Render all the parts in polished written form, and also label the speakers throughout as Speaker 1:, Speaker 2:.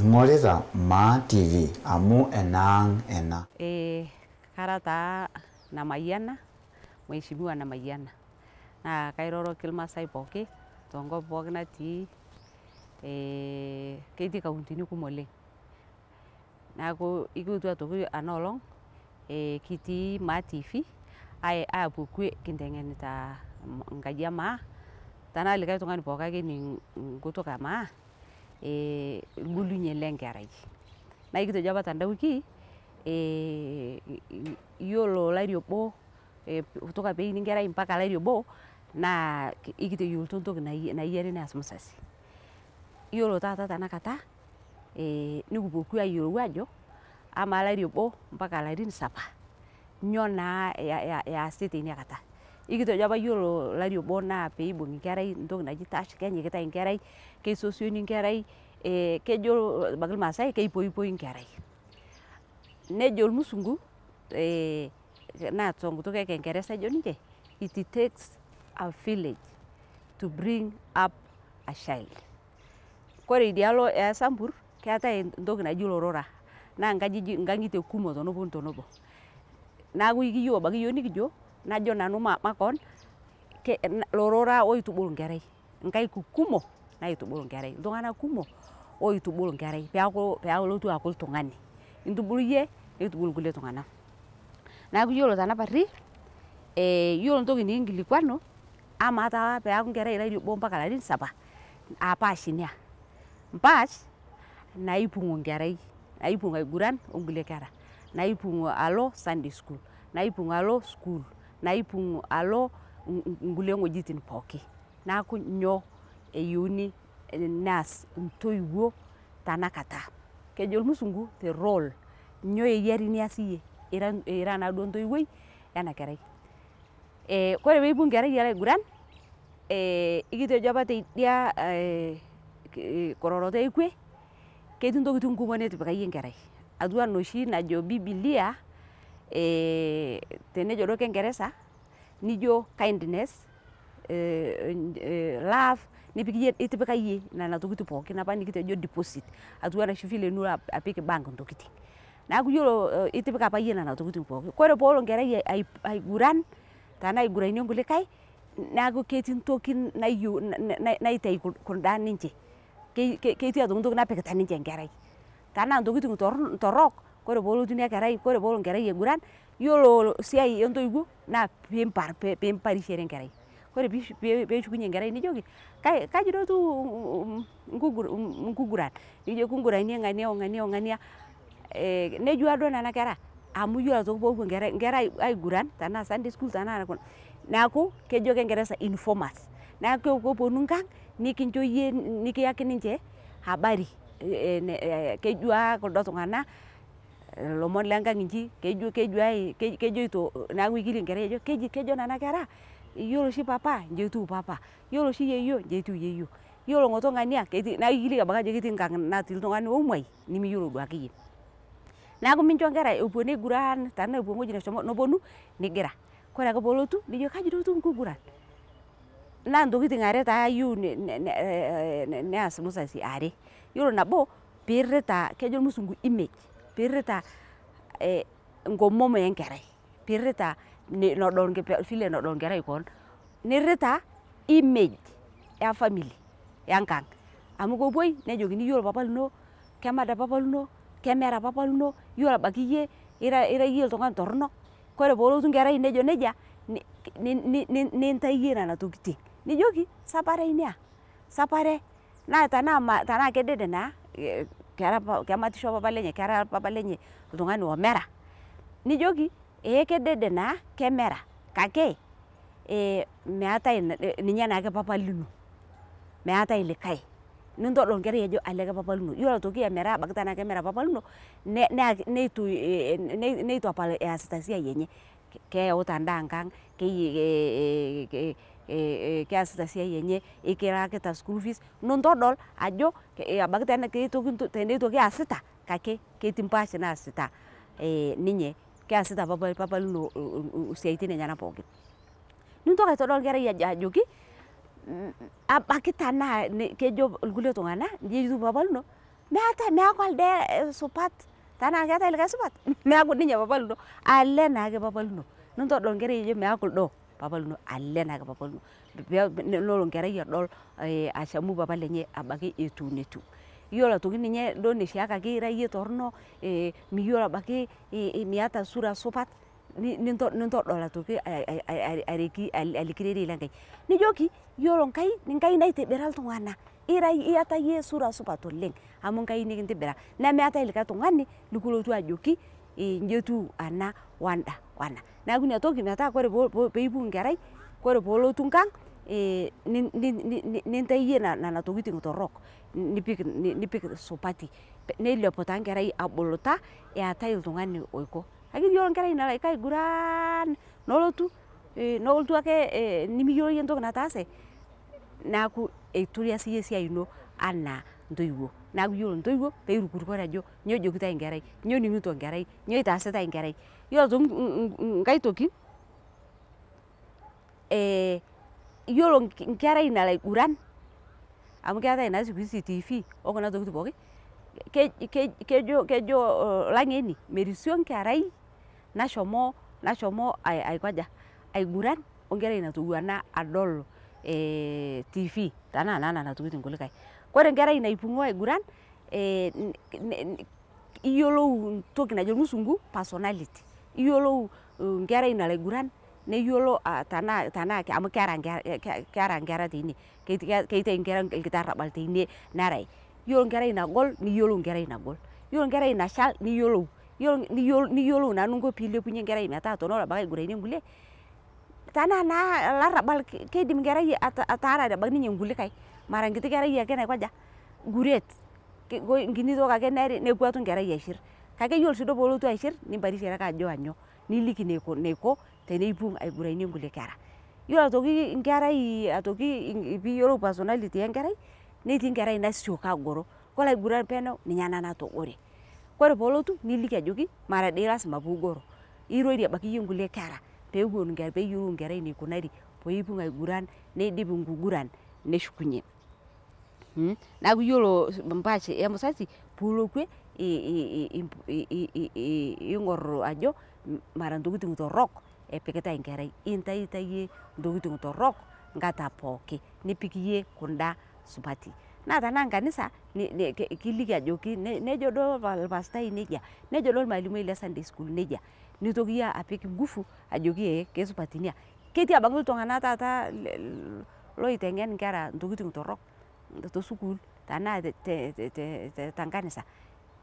Speaker 1: Ing'orita Maa TV amu enaang' ena.
Speaker 2: Kara taa Namayiana, Mheshimiwa Namayiana. Naa kairoroki Ilmaasai pooki tenkop pooki natii, ketii kauntini kumok oleng. Neeku ikilotu aitoki ena olong kitii Maa TV aapuo kwe kinteng'enita enkaji e maa tenaa likae tung'ani pooki ake oning enkutuk e maa irbulunye le nkerai. Naa ikitejo apa tenda wiki iyiolo olari obo kutoka peini enkerai mpaka olari obo naa ikiteyioloito entoki nayiare neas mzazi. Iyiolo taata tenakata nikipuo kwe ayiolou ajo amaa olari obo mpaka ilarin saba nyoo naa easi teina kata. Ikitejo apa iyiolo olari obo naa peibung'i enkerai entoki naji touch, kenyikitai enkerai, keisosioni enkerai, kejo ebaiki Ilmaasai keipoipoi enkerai. Nejo irmusungu naa tenkutuk e kingeresa ejo ninche it takes a village to bring up a child. Kore idialo e Sambur keetae entoki naji ilorora naa nkajijik nkang'itie kumok teneponu tenebo. Neeku ikiyieu ebaiki iyiok nikijo najo nanu makoon lorora oitubulu enkerai, nkaik kumok naitubulu enkerai, iltung'anak kumok oitubulu enkerai peeku peelotu aaku oltung'ani. Intubulu iyie nitubulu kulie tung'anak. Neeku iyiolo tena parri iyiolo entoki nikinkilikuanu amaa taa peeku enkerai olari obo mpaka ilarin saba aa paash ina. Empaash naipung'u enkerai, naipung' aiguran onkulie kera, naipung' alo Sunday school, naipung' alo sukuul, naipung' alo nkulie wuejitin pooki. Neeku nyoo eyieuni neas intoiwuo tenakata. Kejo irmusungu the role, nyoo eyiari nias iyie ira naaduo entoiwuoi ena kerai. Kore peipung' enkerai alo aiguran, ikitejo apa teidia kiroroto ekwe ketii ntokitin kumok nitipika iyie enkerai atiu enaa enoshi najo Bibilia tenejo duo kingeresa nijo kindness, love nipik iyie itipika iyie nena tokitin pookin apa nikitejo deposit atiu enaa oshi vile nilo apik bank intokitin. Neeku iyiolo itipika apa iyie nena tokitin pookin. Kore peelo enkerai aiguran tenaa aiguranie nkulikae neeku ketii ntoki nayieu naitai kunda ninche. Ketii aitoki ntoki napikita ninche enkerai. Tenaa ntokitin torrok, kore peelotu ina kerai, kore peelo enkerai aiguran, iyiolo esiai ontoiwuo naa piimparr piimparishore enkerai. Kore peeshukunye enkerai nijoki kaji doi etiu nkuguran, nijo kinguranie ng'ania o ng'ania o ng'ania nejua duo nena kera amu iyiolo aitoki peepuo inkera aiguran tenaa Sunday school tenaa neeku kejo kingeresa informers. Neeku kepwonu nkang nikincho iyie nikiyaki ninche habari kejua kuldo tung'anak ilomon lenkang inji, kejoito neeku ikiliki enkerai ajo kejo nena kera iyiolo oshi papa inji etiu papa, iyiolo oshi yeyio inji etiu yeyio, iyiolo ng'oto ng'ania naa ikiliki abaiki ajo ketii nkang natii oltung'ani omuoi nemiyiolo duake iyie. Neeku mincho inkera epwo niguran tenaa epwo ewueji neshomo nepwonu nigira. Kore ake peelotu nijoki kaji doi etiu enkiguran. Naa ntokitin are taa ayieu neas mzazi are. Iyiolo nabo piirita, kejo irmusungu image, piirita enkomom e nkerai, piirita enedol, vile enedol enkerai koon. Nirrita image e family enkang. Amu kepwoi nejokini iyiolo papa lino, kemada papa lino, kemera papa lino, iyiolo ebaiki iyie ira iyie oltung'ani torrono. Kore peelotu enkerai nejo neija nintai iyie nena tokitin nijoki sapare ina, sapare. Naa tenaa kedede naa kematisho papa lenye, kera papa lenye oltung'ani omera, nijoki ee kedede naa kemera kake meetae ninye naake papa lino, meetae likae. Nintodol enkerai ajo ele ake papa lino. Iyiolo aitoki emera ebaiki tenaa kemera papa lino neitu epal eesita esiai enye. Keyauta endaa enkang, keesita esiai enye, ekilaakita school fees nintodol ajo ebaiki teneitoki eesita kake ketii mpaash naasita ninye, keesita papa lino isiaitin enyenak pookin. Nintoki aitodol enkerai ajoki ebaiki tenaa kejo irkulie tung'anak inji etiu papa lino Meata meaku alde supat tanaa keatai likai supat meaku ninye papa lino ale naake papa lino nintodol nkerai ajo meaku ldo papa lino ale naake papa lino nolo nkerai adol ashamu papa lenye abaki etuu netuu. Iyolo aitoki ninye duo neishaakaki ira iyie torno miyolo abaki miata sura supat nintodol aitoki areki aliki rerei lenkai nijoki iyolo nkai, nkai naitibira ltung'ana ira iata yie sura supat oleng' amu nkai nikintibira nemeatai likai tung'ani lukulotu ajoki inji etuu ana oanda oana naaku inia toki metaa kore peipung' nkerai kore peelotu nkang' nintai yie nena tokitin torok nipik supati neiliapu taa nkerai ebuluta eatai ltung'ani oiko lakini iyolo nkerai nalo ake aiguraan nolotu nolotu ake nimiyolo yie ntoki nataase naaku etu ias yie siai ino ana ntoiwo naaku iyolo ntoiwo peirukrukore ajo nyo ejokitai nkerai, nyo ening'ito nkerai, nyo eitaasitai nkerai. Iyolo aitoki ng'ai toki iyolo nkerai nalo aiguran amu keatai naa siku hizi tv okuna tokitin pooki kejo lang'eni merisio nkerai nashomo aikoja aiguran onkerai natowana adol tv tanaa naa nena tokitin kulikai. Kore nkerai naipung'o aiguran iyolou ntoki najo lmusungu personality iyolou nkerai nalo aiguran neyolo tanaa amu kera nkera teinie keitai nkera lkiti arabal teinie nerai, iyolo nkerai nagol niyolou nkerai nagol, iyolo nkerai nachal niyolou, niyolou naa ninko piilepunye nkerai metaa tenelo abaki aiguranie nkule tanaa naa larabal keidim nkerai ataarare abaki ninye nkulikai mara nkiti kerai ake naikoja nguret nkini toki ake neri nekwatu nkerai aishir kake iyolo sii duo pelotu aishir nimparishore ake ajo anyoo niliki neiko teneipung' aiguranie nkule kera. Iyolo aitoki nkerai aitoki piiyolou personality enkerai netii nkerai nasioki agoro kore aiguran peneu ninye ana natogore kore pelotu niliki ajoki mara dei lazima piigoro irorie abaki yie nkule kera peewon peeyolou nkerai neikunari peipung' aiguran neidip nkuguran neshukunye. Naaku iyolo mpaash emzazi puulo kwee ing'or ajo mara ntokitin torok epikitai nkerai intaita yie ntokitin torok nkata pooki nipik yie kunda supati. Naa tanaa nkanisa kiliki ajoki nejo duo lpastai neja nejo duo lmalimoi le sunday school neja nitoki yie apik nguvu ajoki ee keisupat inia. Ketii abaki ltung'ana taata loiteng'en nkera ntokitin torok tesukuul tanaa tenkanisa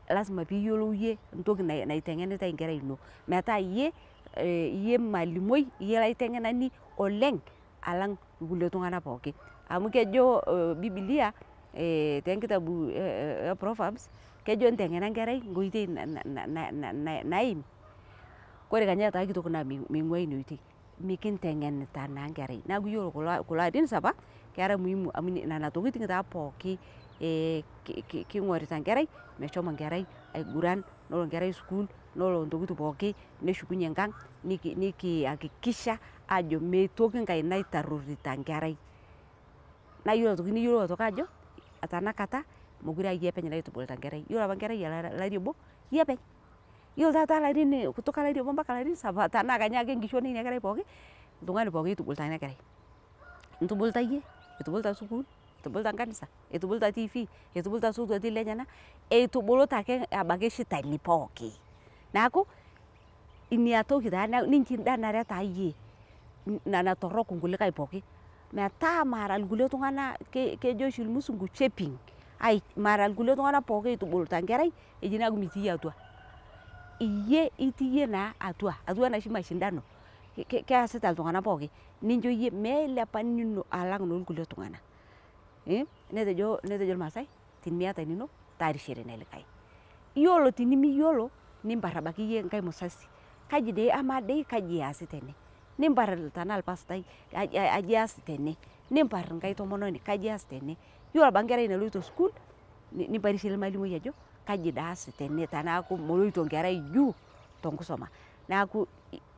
Speaker 2: lazima piiyolou yie ntoki naiteng'enitai nkerai ino metaa yie, yie lmalimoi yie laiteng'enani oleng' alang' lkulie tung'ana pooki amu kejo bibilia tenkitabu e proverbs kejo nteng'ena nkerai nkoitei naim kore kenya etaa kitok naa meing'ua inia oitei mikinteng'enita naa nkerai naaku iyolo kulo arin sapaa kera muhimu amu nena tokitin taa pooki king'orita nkerai meshomo nkerai aiguran nolo nkerai sukuul nolo ntokitin pooki neshukunye nkang' nikiakikisha ajo meitoki ng'ai naitarorita nkerai. Naa iyolo aitoki niyolou aitoki ajo tanakata mokure aa yie apeny naitubulita nkerai iyolo apa nkerai era lari obo yie apeny iyolo taata larin kutoka lari obo mpaka larin saba tanaa kanya ake nkishon einia kerai pooki ltung'ani pooki eitubuluta inia kerai, intubuluta yie, eitubuluta sukuul, eitubuluta nkanisa, eitubuluta tv, eitubuluta sotuatin lenyana, eitubuluta ake abaki shitani pooki naaku inia toki taa ninchindanare taa yie nena torok nkulikai pooki metaa mara lkulie tung'ana kejo shi lmusungu shaping mara lkulie tung'ana pooki eitubuluta nkerai eji naaku mitii yie atua, yie itii yie naa atua atuwana shi mashindano keasita ltung'ana pooki nincho yie meilepa nino alang' nolkulie tung'ana netejo lmaasai tinimiata nino taarishore nelikai, iyolo tinimiyolo nimparr abaki yie ng'ai mzazi kaji dei amaa dei kaji easi tene nimparr tanaa lpastai aji aas tene nimparr ng'ai tomononi kaji aas tene iyolo abaki nkerai naloito sukuul nimparishore lmalimoi ajo kaji dei aas tene tanaaku moloito nkerai juu tenkusoma naaku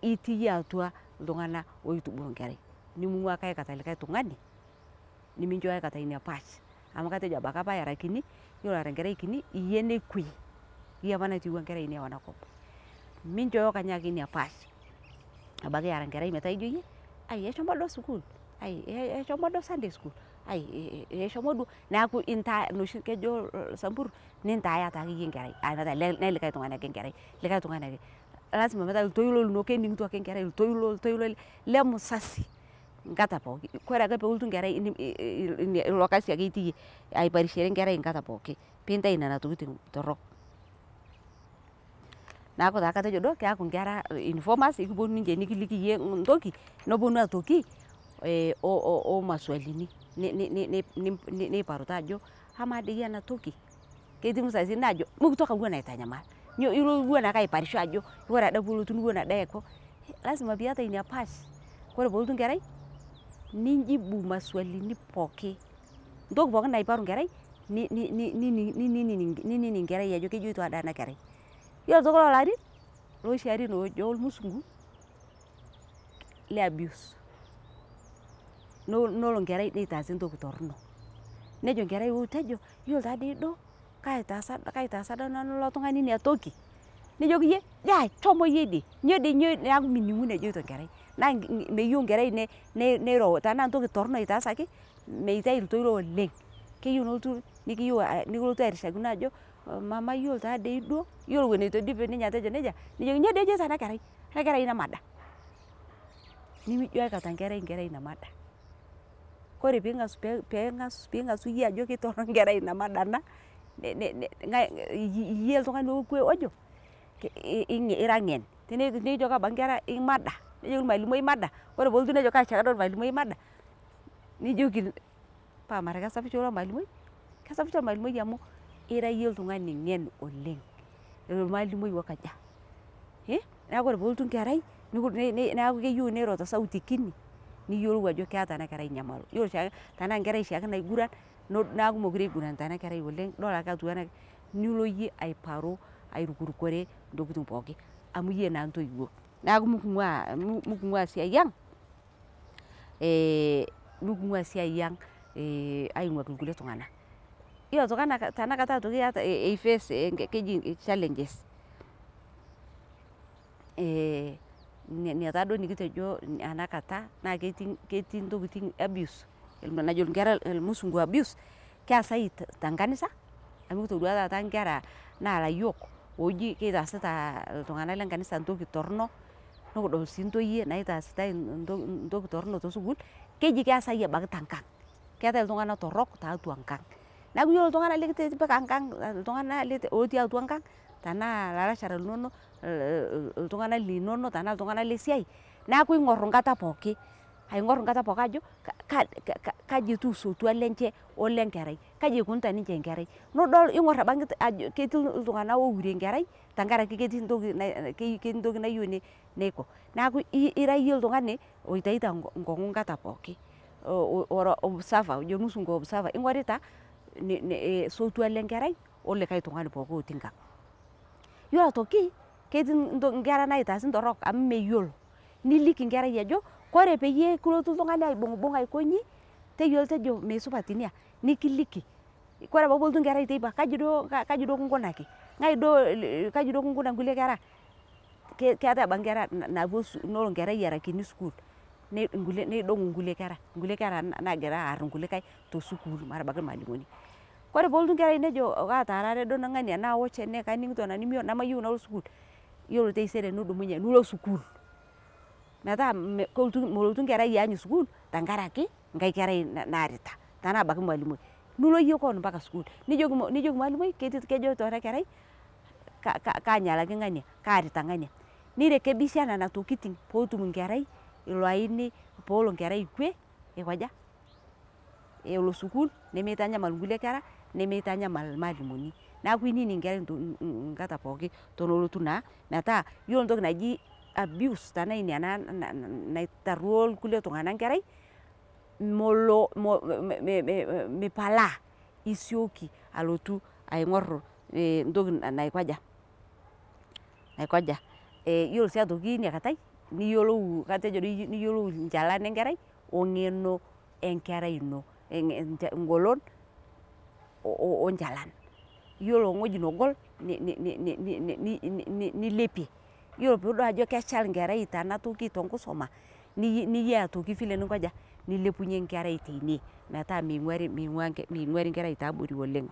Speaker 2: itii yie atua ltung'ana oitubulu nkerai niming'ua ake aikata likai tung'ani nimincho aikata inia paash. Amu katejo abaki apa era kini, yiolo era enkerai kini iyie nekue, iyie apa naitoiwuo enkerai neewa ena kop. Minchooyo kanyaki ina pash abaki era enkerai metaa ijo iyie ai eshomo duo sukuul, ai eshomo duo sunday school, ai eshomo duo neeku intaa inoshi kejo isambur nintaaya taakeyie enkerai metaa nelikae tung'ani ake enkerai, likae tung'ani ake. Lazima metaa oltoilo lino kening'ito ake enkerai oltoilo le musasi nkata pooki. Kore ake peelotu enkerai ilo kasi ake itii iyie aiparishore enkerai enkata pooki piintai nena tokitin torrok. Neeku taa katejo duo keeku inkera informers ekiponu ninche nikiliki iyie entoki neponu aitoki oo maswalini niparu taa ajo kamaa dii ena toki, ketii msasini laajo mikutoka awuon aitanyamal, ilo iwuon ake aiparisho ajo ore ade peelotu niwuon ade aiko, lazima piata ina pash. Kore peelotu enkerai nijibu maswalini pooki, entoki pooki naiparu enkerai ninining enkerai ajo kejoito ade ena kerai. Yiolo te kulo larin loshi arin oojo irmusungu le abuse, nelo enkerai neitaasi entoki torrono, nejo enkerai wou tejo iyiolo taa dii duo kaitaasa duo nanu ilo tung'ani ina toki, nijoki iyie jai shomo iyie idie, nyoo dii nyoo neeku mining'u enejoito enkerai. Naa meyieu enkerai neiro tenaa entoki torrono itaasaki meitai iltoilo oleng', keyieu nelotu nikilotu airishakino ajo mama iyiolo taa dei duo, iyiolo eton eitu idip ninye atejo neija nijoki nyoo dii ejoito ena kerai, ena kerai nemada. Nimijo aikata enkerai enkerai namada. Kore piing'asu iyie ajo ketorrono enkerai namada ena iyie oltung'ani lekue ojo ira ng'en. Tenikijoki abaki inkera imada, nejoki ormalimui imada, ore peelotu nejo kaishaka duo ormalimui imada, nijoki paa mara kesapisho ilo malimui, kesapisho ormalimui amu ira iyie oltung'ani ng'en oleng', ormalimui wokaja, neeku ore peelotu enkerai neeku keyieu niro te sauti kini niyiolou ajo keeta ena kerai nyamalo. Iyiolo oshiake tenaa enkerai oshiake naiguran neeku mekure iguranita ena kerai oleng' idol ake etiu enaa nilo iyie aiparu airukurukore intokitin pooki amu iyie naa entoiwuo. Neeku miking'ua esiai ang' miking'ua esiai ang' aing'uaki irkulie tung'anak. Iyiolo aitoki tenakata aitoki iyata i face keji challenges ina taaduo nikitejo ena kata naa ketii intokitin abuse najo inkera irmusungu abuse keesayu tenkanisa amu kitodua taata inkera naa ilayiok ooji kitaasita iltung'anak le nkanisa entoki torrono, nikidol sii intoyie naitaasitai entoki torrono te sukuul, keji keesayu abaki tenkang'. Keetai iltung'anak torrok tiatua enkang'. Neeku iyiolo iltung'anak likitipika enkang' iltung'anak otii atua enkang' tenaa ilalashera linono, iltung'anak linono tenaa iltung'anak le siai, neeku iing'or enkata pooki, aing'or enkata pooki ajo kaji etiu osotua lenche ole nkerai, kaji ikunita ninche enkerai, nidol iing'or abaki ajo ketii iltung'anak oure enkerai tenkaraki ketii entoki nayieu neiko. Neeku ira iyie oltung'ani oitayuta enkong'u enkata pooki, ora observer ojo irmusungu observer ing'orita sotua le nkerai olikae tung'ani pooki otii enkang'. Iyiolo aitoki ketii inkera naitaasi intorrok amu meyiolo, niliki enkerai ajo kore peyie kilotu oltung'ani aibung'bung' aiko inyi, teyiolo tejo misupat inia, nikiliki. Kore abaki peelotu enkerai teipa kaji duo kingunaki, ng'ai duo kaji duo kinguna inkulie kera. Keetai abaki inkera naapuo nelo enkerai era kini sukuul neidong' inkulie kera, nkulie kera naagira aarr inkulikae te sukuul mara abaki irmalimuni. Kore peelotu enkerai nejo kaataarare duo ng'ania naawosh ene kaning'ito nanu emion nemayieu nalo sukuul, iyiolo taisere nidumunye nilo sukuul metaa melotu enkerai aany sukuul tenkaraki nkae kerai naarita tenaa abaki malimui, nilo iyie koon mpaka sukuul nijoki malimui kejoito ena kerai kaanyalaki ng'ania, kaarita ng'ania, nirekebisha nena tokitin peetum enkerai ilo aini peelo enkerai kwe aikoja elo sukuul nemeitanyamal inkulie kera, nemeitanyamal irmalimuni. Neeku inining enkerai enkata pooki tenelotu naa metaa iyiolo entoki naji abuse tenaa ina naa naitarruo irkulie tung'anak enkerai, molo mipalaa isioki alotu aing'or entoki naikoja naikoja. Iyiolo sii aitoki ina katai niyiolou katejo doi niyiolou enchalan enkerai we ng'eno enkerai ino, engolon. onchalan. Iyolo ng'oji nogol nilepie, iyolo piidol ajo kechal nkerai tana toki tenkusoma niyaa atoki vile ningoja nilepunye nkerai teinie metaa meing'uari nkerai teabori oleng'.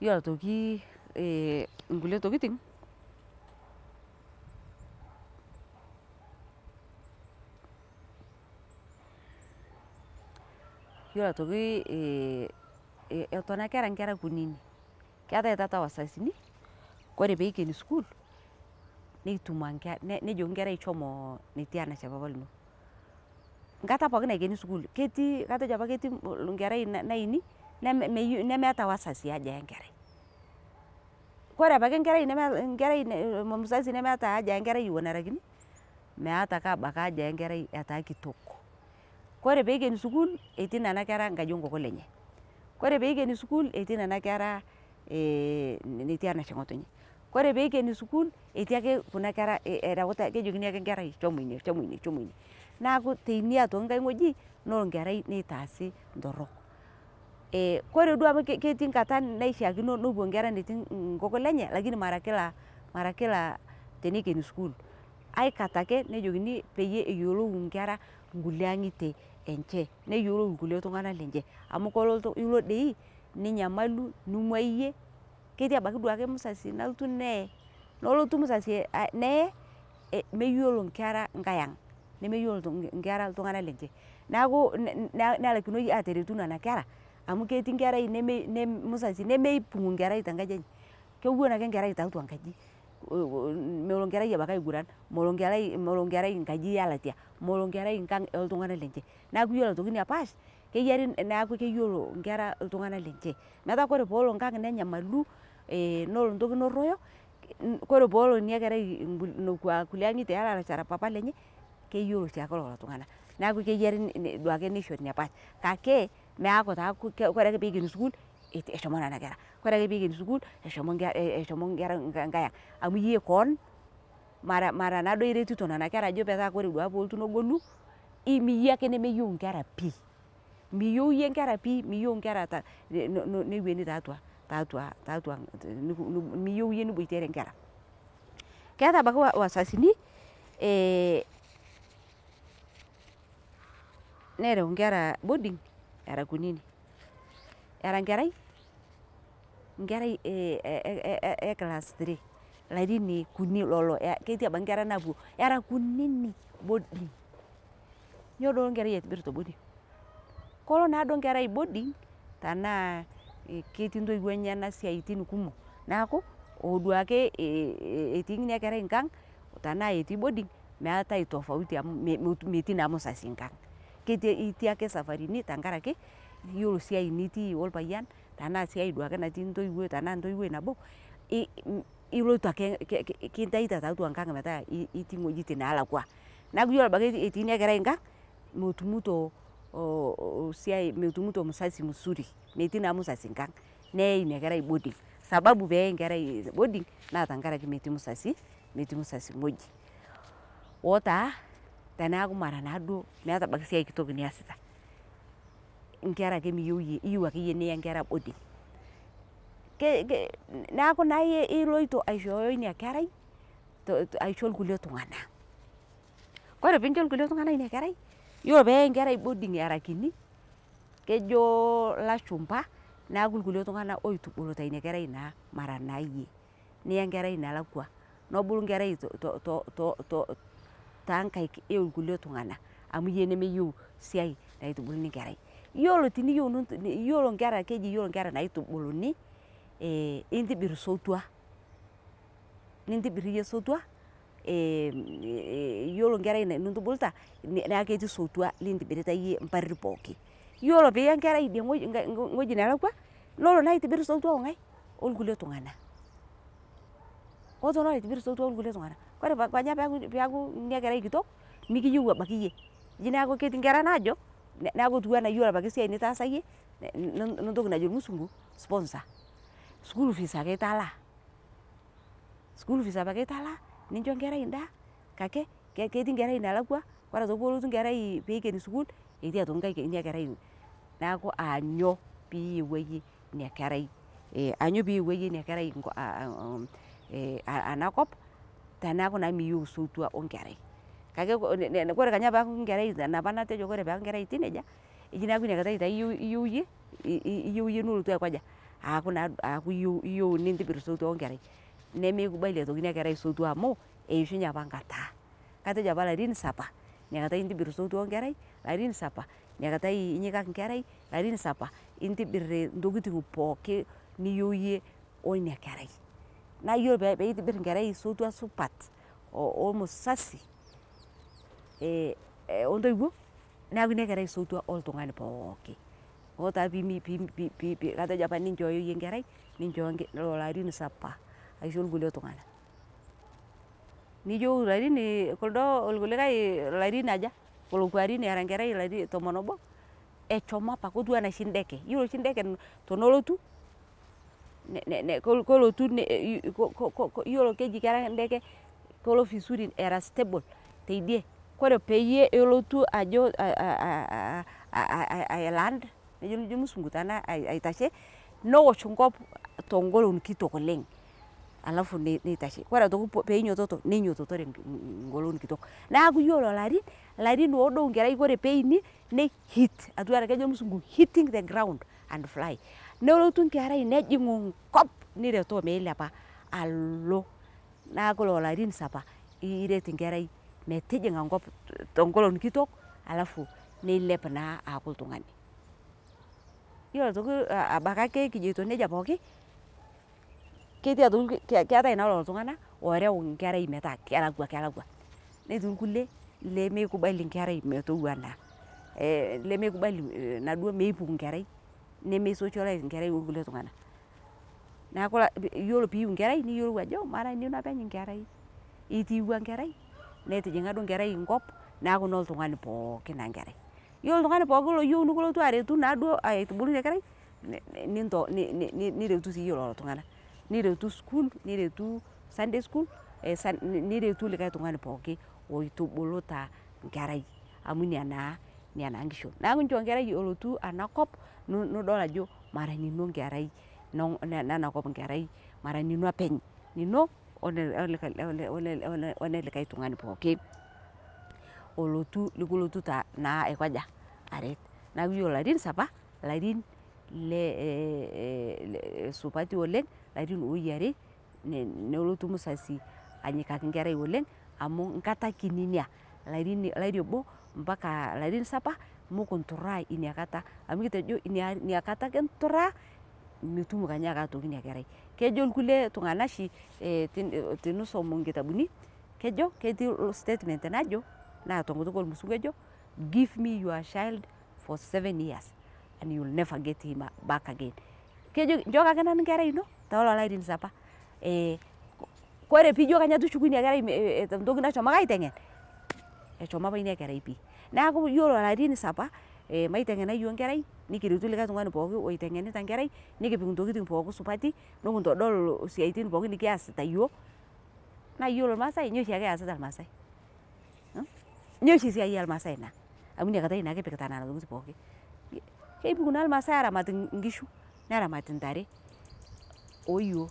Speaker 2: Iyolo atoki nkulie tokitin iyolo atoki eton ake era nkera kunini keatai taata wazazini kore peikeni sukuul neituma nejoki nkerai shomo netii anashe papa lino, nkata pooki naikeni sukuul ketii katejo apa ketii nkerai naini nemeata wazazi haja enkerai, kore abaki nkerai nkerai mzazi nemeata haja enkerai ewon era kini meata ake abaki haja enkerai etaa kitok, kore peikeni sukuul etii nena kera nkaji enkoko lenye, kore peikeni sukuul etii nena kera netii anashe ng'otonye, kore peikeni sukuul etii ake kuna kera erauta kejokini ake nkerai shomo ine shomo ine shomo ine naaku teinia atoki ng'ai ng'oji nolo nkerai neitaasi ntorok. Kore duo amu ketii nkata naishiakino nopuo nkera netii nkoko lenye lakini mara kila teneikeni sukuul, aikata ake nejokini peyie eyelou nkera nkulie ang'ite enche neyelou lkulie tung'ana lenche amu kolo ilo dei ninyamalu nimwai iyie ketii abaki duake mzazi nalotu neye, nolotu mzazi neye meyolo nkera ng'ai ang' nemeyolo nkera ltung'ana lenche naaku nelakinoi ateretu nena kera amu keti nkerai mzazi nemeipung'u nkerai tenkaji enye kowon ake nkerai taatua nkaji molo nkerai abaki aiguran, molo nkerai nkaji elatia, molo nkerai nkang' eltung'ana lenche naaku iyolo aitoki inia paash keyari naaku keyolo nkera ltung'ana lenche metaa kore poolo nkang' nenyamalu nolo ntoki noroyo kore poolo inia kerai nokwa kulie ang'ite elalashara papa lenye keyolo shaake lolo tung'ana naaku keyari duake neishori inia paash kake meaku taa kore ake peikeni sukuul eshomo nena kera, kore ake peikeni sukuul eshomo nkera ng'ai ang' amu iyie koon mara naaduo iretito nena kera ajo petaa kore duake polotu nogolu miyie ake nemeyeu nkera pii, miyeu iyie nkera pii miyeu nkera neweni taatua miyeu iyie niboitere nkera. Keata abaki wazazini nereu nkera boarding era kunini, era nkerai e class three larin okuni lolo ketii abaki nkera napuo era kunini boarding nyo duo elo nkerai aitibir te boarding, kolo naaduo nkerai boarding tanaa ketii ntoiwo enyana siatin kumo naaku oduake etii inia kerai nkang' tanaa etii boarding meatai tofauti amu metii naa mzazi nkang' itii ake safarini tankarake iyolo siai nitii olpayan tanaa siai duake natii ntoiwo tanaa ntoiwoi nabo iloito ake kintaita taatua nkang' metaa itii ng'ojitin nelakwa naaku iyolo abaki etii inia kerai nkang' motumto siai motumto mzazi mzuri metii naa mzazi nkang' neyai inia kerai boarding sababu peyai nkerai boarding naa tankarake metii mzazi ng'oji otaa tanaaku mara naaduo meata abaki siai kitok niasita nkera ake miyeu iyie iyeu akeyie niya nkera boarding naaku naa iyie iloito aishooyo inia kerai aisho lkulie tung'ana, kore pinsho lkulie tung'ana inia kerai iyolo peyai nkerai boarding era kini kejo lashumpa naaku lkulie tung'ana oitubuluta inia kerai naa mara naa yie niya nkerai nelakwa nobulu nkerai tenkaik elkulie tung'ana amu iyie nemeyeu siai naitubuluni nkerai. Iyolo tiniyeu iyolo nkera keji iyolo nkera naitubuluni intibir sotua, nintibir yie sotua iyolo nkerai nintubuluta naaku keti sotua lintibirita yie mparir pooki, iyolo piiya nkerai idie ng'oji nelakwa nolo naa aitibir sotua ong'ai olkulie tung'ana koo tonolo aitibir sotua olkulie tung'ana kore kenya peaku inia kerai kitok mikiyeu abaki yie eji naaku keti nkera naajo naaku otuwana iyolo abaki siai nitaasa yie ntoki najo lmusungu sponsor, school fees ake italaa. School fees apake italaa, nincho nkerai ndaa, kake ketii nkerai nalakwa, kore aitoki peelotu nkerai peikeni sukuul, etii aitoki nkae inia kerai naaku aanyo piiyewa yie inia kerai aanyo piiyewa yie inia kerai ana kop tanaaku naa miyeu sotua onkerai kake kore kenya peaku nkerai napa natejo kore peaku nkerai teenager eji naaku iniakatai taa iyeu yie iyeu yie nulotu aikoja aaku naa aaku iyeu nintibir sotua onkerai nemeikubali aitoki inia kerai sotua amu eishunye apa nkataa, katejo apa larin sapaa iniakata intibir sotua onkerai, larin sapaa iniakata inyikaki nkerai, larin sapaa intibir ntokitin pooki niyeu yie oinia kerai. Naa iyolo piitibir nkerai sotua supat omusasi ontoiwo naaku inia kerai sotua oltung'ani pooki hoo taa katejo apa ninchooyo yie nkerai ninchooyo lolo arin sapaa aisho lkulie tung'ana, nijoki larin kuldo lkulikai larin aja lokwa arin era nkerai tomon oobo echoma apa kotuwana shi ndeke iyolo shi ndeke tenolotu kolotu iyolo keji kera ndeke kolo vizuri era stable teidie kore peyie elotu ajo ailand nejo lmusungu tanaa aitashe nowosh nkop tongolon kitok oleng' alafu neitashe kore atoki peinyototo neinyototore ngolon kitok naaku iyolo larin, larin lodou nkerai kore peini neihit atuwara kejo lmusungu hitting the ground and fly nolotu nkerai nejing'u nkop neretoo meilepa alo naaku lolo arin sapaa iret nkerai metijing'a nkop tongolon kitok alafu neilep naa aaku ltung'ani. Iyolo atoki abaki ake kijoito neja pooki ketii atoki keatai naa lolo tung'ana oreu nkerai metaa kelakwa kelakwa netii lkulie lemeikubali nkerai metowana lemeikubali naaduo meipung' nkerai nemeisocholaiz nkerai olkulie tung'ana naaku iyolo piiyu nkerai niyolou ajo mara nino apeny nkerai itiiwa nkerai netijing'a duo nkerai nkop naaku noltung'ani pooki naa nkerai. Iyolo ltung'ani pooki loyeu nikilotu aretu naaduo aitubulu inia kerai niretu sii yie lolo tung'ana niretu sukuul niretu sunday school niretu likai tung'ani pooki oitubuluta nkerai amu inia naa nkishon. Naaku nchoo nkerai elotu ana kop nidol ajo mara nino nkerai nena kop nkerai mara nino apeny nino onelikai tung'ani pooki olotu likulotu naa aikoja aret naaku iyolo larin sapaa larin le supati oleng' larin oyarii nolotu musasi anyikaki nkerai oleng' amu nkata kini inia lari oboo mpaka larin sapaa mukunturaa inia kata amu kitejo inia kata ake inturaa mitum kenya ake atoki inia kerai. Kejo lkulie tung'ana shi tinisom nkitabuni kejo keti statement najo naa tenkutuk elmusungu ejo give me your child for 7 years and you will never get him back again. Kejoki nchookaki nanu nkerai ino telolo arin sapaa kore piijo kenya tushuku inia kerai tentoki nashomaka aiteng'en eshomo apa inia kerai pii. Naaku iyolo larin sapaa maiteng'ena yuo nkerai nikiretu likai tung'ani pooki oiteng'enita nkerai nikipik ntokitin pooki supati nikuntodol siatin pooki nikiasita yuo naa iyolo lmaasai nyoo shiake easita lmaasai, nyoo shi siai elmaasai naa amu iniakatai naake epikita nena tokitin pooki, keipung' naa lmaasai aramat nkishu neramat ntare oyuo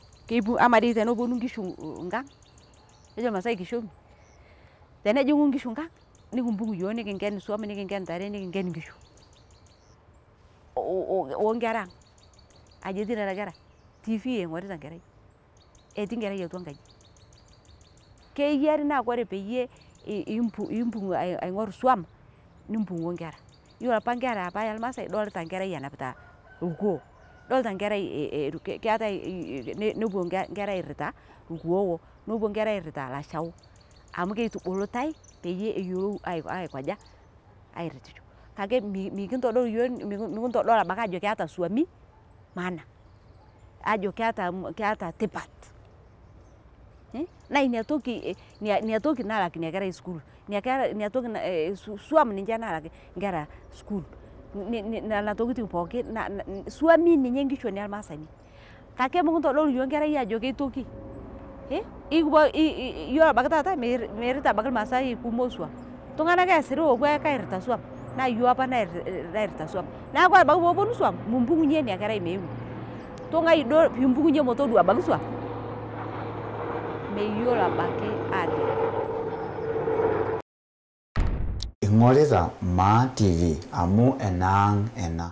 Speaker 2: amaa dei tenoponu nkishu nkang' kejo lmaasai kishomi, tenejing'u nkishu nkang' nikimpung' yuo nikinken suom nikinken ntare nikinken nkishu onkera ang' aji etii nena kera tv eing'orita nkerai etii nkerai atua nkaji. Keyiari naa kore peyie impung' aing'or suom nimpung' onkera, iyolo apa nkera apa elmaasai idolita nkerai enapita lkuo, idolita nkerai keatai nopuo nkera airita lkuowo nopuo nkera airita lashao amu keitubulutai peyie eyolou aikoja airitisho kake mikintodol yuo mikintodol abaki ajo keata suomi maana ajo keata tipat naa inia toki inia toki nalak inia kerai sukuul inia toki suom ninshe nalak nkera sukuul nena tokitin pooki suomi ninye nkishon elmaasani kake mikintodol yuo nkerai ajo keitoki. Yiolo abaiki taata meirita abaiki ilmaasai kumok swam. Iltung'anak esiri oopuo airrita swam naa iyiok apa nairrita swam. Neeku ore abaiki peepwonu swam, mimpung'unye ina kerai meeu. Tung'ai duo piimpung'unye metodua abaiki swam, meyiolo abaiki aaterew.
Speaker 1: Ing'orita Maa TV amu enaang' ena.